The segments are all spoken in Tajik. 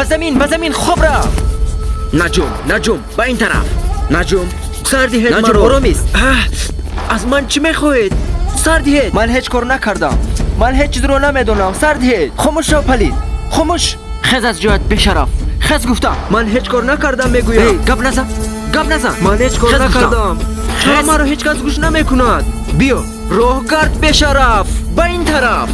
Ба замин, хоб рав. Наҷум, Наҷум, ба ин тараф. Наҷум, сар диҳед маро. Наҷум, ором ист. Аз ман чӣ мехоҳед? Сар диҳед. Ман ҳеҷ кор накардам. Ман ҳеҷ чизро намедонам. Сар диҳед. Хомӯш шав, палид. Хомӯш. Хез аз ҷоят, бешараф. Хез гуфтам. Ман ҳеҷ кор накардам, мегӯям. Эй, гап назан. Гап назан. Ман ҳеҷ кор накардам. Чаро маро ҳеҷ кас гӯш намекунад? Биё, роҳгард, бешараф. Ба ин тараф.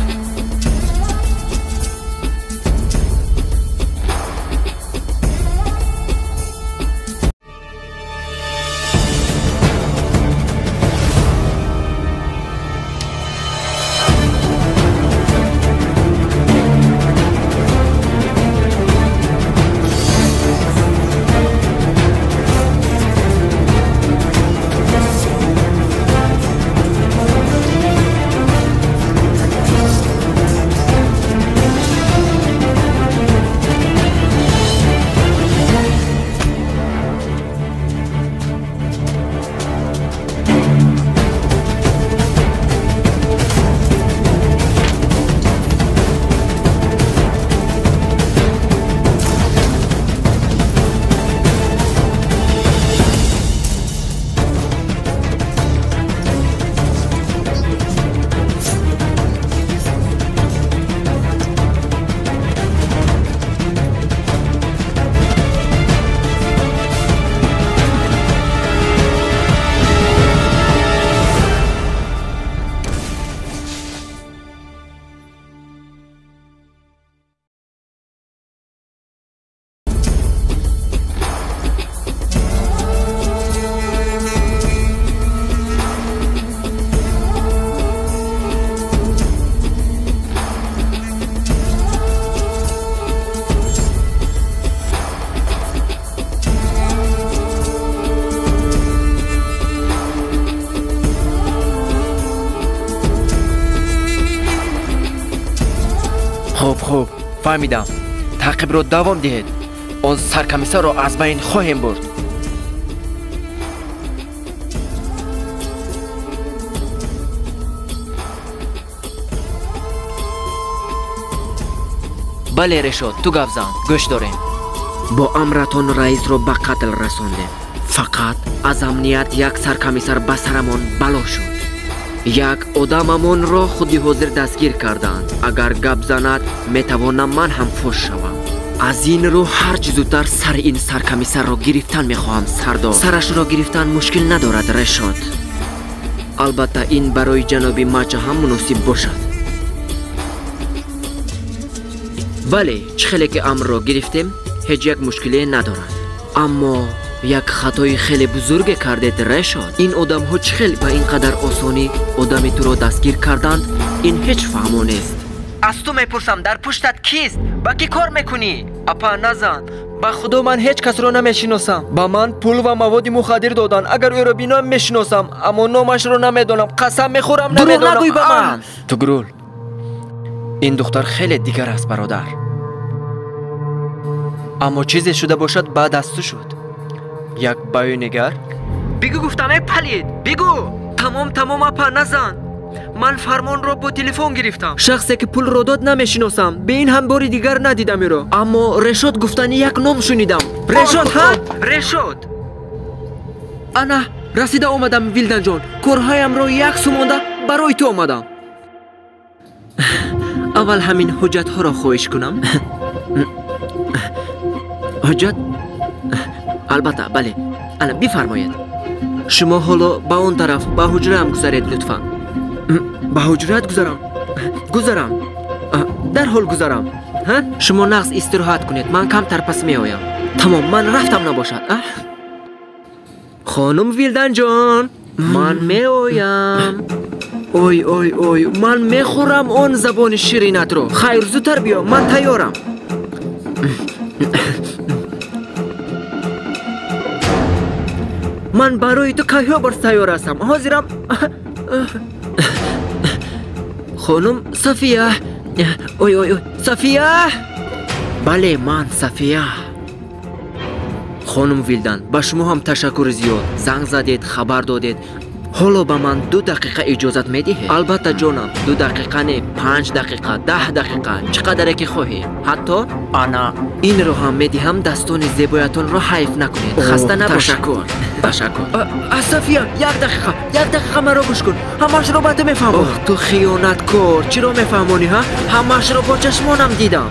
Хуб, фаҳмидам. Таъқибро давом диҳед. Он саркамисарро аз байн хоҳем бурд. Бале, Решод, ту гап зан, гӯш дорем. Бо амратон раисро ба қатл расондем. Фақат аз амният як саркамисар ба сарамон бало шуд. Як одамамонро худи ҳозир дастгир карданд. Агар гап занад, метавонам ман ҳам фош шавам. Аз ин рӯ ҳарчи зудтар сари ин саркамисарро гирифтан мехоҳам, сардор. Сарашро гирифтан мушкил надорад, Решод. Албатта, ин барои ҷаноби Мача ҳам муносиб бошад. Бале, чӣ хеле ки амрро гирифтем, ҳеҷ як мушкиле надорад. Аммо як хатои хеле бузурге кардед, Решод. Ин одамҳо чӣ хел ба ин қадар осонӣ одами туро дастгир карданд, ин ҳеҷ фаҳмо нест. Аз ту мепурсам, дар пуштат кист? Ба кӣ кор мекунӣ? Апа, назан. Ба худо ман ҳеҷ касро намешиносам. Ба ман пул ва маводи мухаддир доданд. Агар ӯро бинам, мешиносам, аммо номашро намедонам. Қасам мехӯрам, намедонам. Дурӯғ нагӯй ба ман. Тугрул, ин духтар хеле дигар аст, бародар. Аммо чизе шуда бошад, баъд аз ту шуд. Як баёнигар? Бигӯ, гуфтам, эй палид, бигӯ. Тамом, тамом, апа, назан. Ман фармонро бо телефон гирифтам. Шахсе ки пулро дод намешиносам. Бе ин ҳам бори дигар надидам ӯро. Аммо Решод гуфтани як ном шунидам. Решод, ҳа? Решод. Ана, расида омадам, Вилданҷон. Корҳоямро як сумонда барои ту омадам. Аввал ҳамин ҳуҷҷатҳоро хоҳиш кунам. Ҳуҷҷат? Албатта, бале. Ана, бифармоед. Шумо ҳоло ба он тараф, ба ҳуҷраам гузаред, лутфан. Ба ҳуҷраат гузарам? Гузарам. Дарҳол гузарам. Шумо нағз истироҳат кунед, ман камтар пас меоям. Тамом, ман рафтам набошад. Хонум Вилданҷон, ман меоям. Ой, ой, ой, ман мехӯрам он забони ширинатро. Хайр, зудтар биё, ман тайёрам. Ман барои ту кайҳо бор тайёр ҳастам. Ҳозирам. Хонум София. Ой, ой, ой, София. Бале, ман София. Хонум Вилдан, ба шумо ҳам ташаккури зиёд. Занг задед, хабар додед. Ҳоло ба ман 2 дақиқа иҷозат медиҳед? Албатта ҷонам, 2 дақиқа не, 5 дақиқа, 10 дақиқа, чӣ қадаре ки хоҳӣ. Ҳатто ана инро ҳам медиҳам, дастони зебоятонро ҳайф накунед. Хаста набошед. Ташаккур, ташаккур. София, 1 дақиқа, 1 дақиқа маро гӯш кун. Ҳамаашро ба ту мефаҳмонам. Оҳ, ту хиёнаткор, чиро мефаҳмонӣ, ҳа? Ҳамаашро бо чашмонам дидам.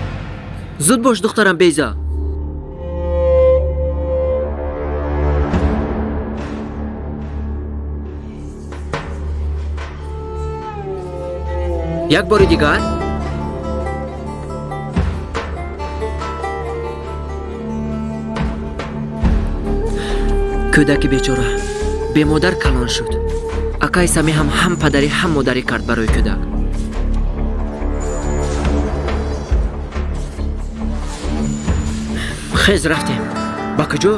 Зуд бош, духтарам Бейза. Як бори дигар. Кӯдаки бечора бемодар калон шуд. Акай Сами ҳам падарӣ, ҳам модарӣ кард барои кӯдак. Хез, рафтем. Ба куҷо?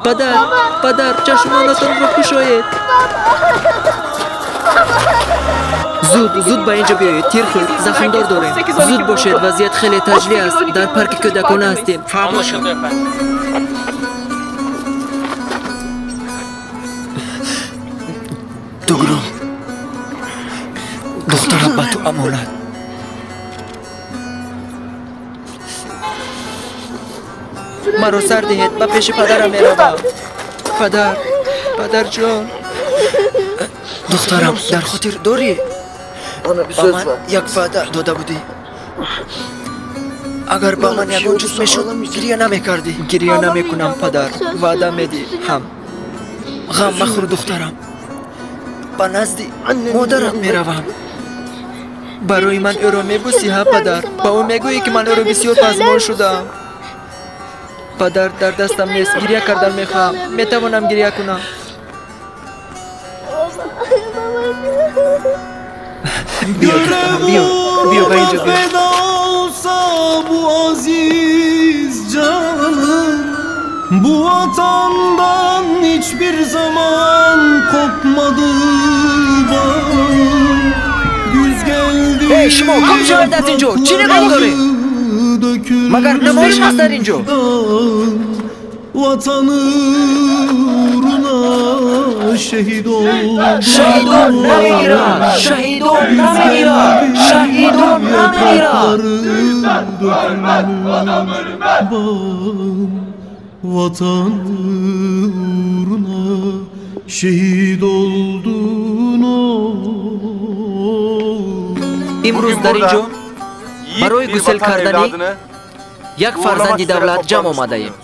Падар, падар, чашмонатонро кушоед. Зуд, зуд ба инҷо биёед. Тир хӯрд, захмдор дорем. Зуд бошед, вазъият хеле таҷлӣ аст. Дар парки кӯдакона ҳастем. Тугрул, духтарам ба ту амонат. Маро сар диҳед, ба пеши падарам меравам. Падар, падарҷон. Духтарам, дар хотир дорӣ? Ба ман як ваъда дода будӣ. Агар ба ман ягон чиз мешуд, гиря намекардӣ. Гиря намекунам, падар, ваъда медиҳам. Ғам махӯр, духтарам. Ба назди модарам меравам. Барои ман ӯро мебӯсӣ, ҳа, падар? Ба ӯ мегӯӣ, ки ман ӯро бисёр пазмон шудаам. Падар, дар дастам нест, гиря кардан мехоҳам. Метавонам гиря кунам? Биё, духтарам, биё, биё ба инҷо, биё. Bu aziz canım, bu vatandan hiçbir zaman kopmadı bağım. Güz geldi. Ey, шумо гум шавед аз инҷо, чӣ нигоҳ доред? Магар намоиш ҳаст дар инҷо? Vatanı uğruna şehit oldu. Шаҳидон намемирад, шаҳидон намемирад, шаҳидон намемирад. Vatanı uğruna şehit oldun. Имрӯз дар инҷо барои гусел кардани як фарзанди давлат ҷамъ омадаем.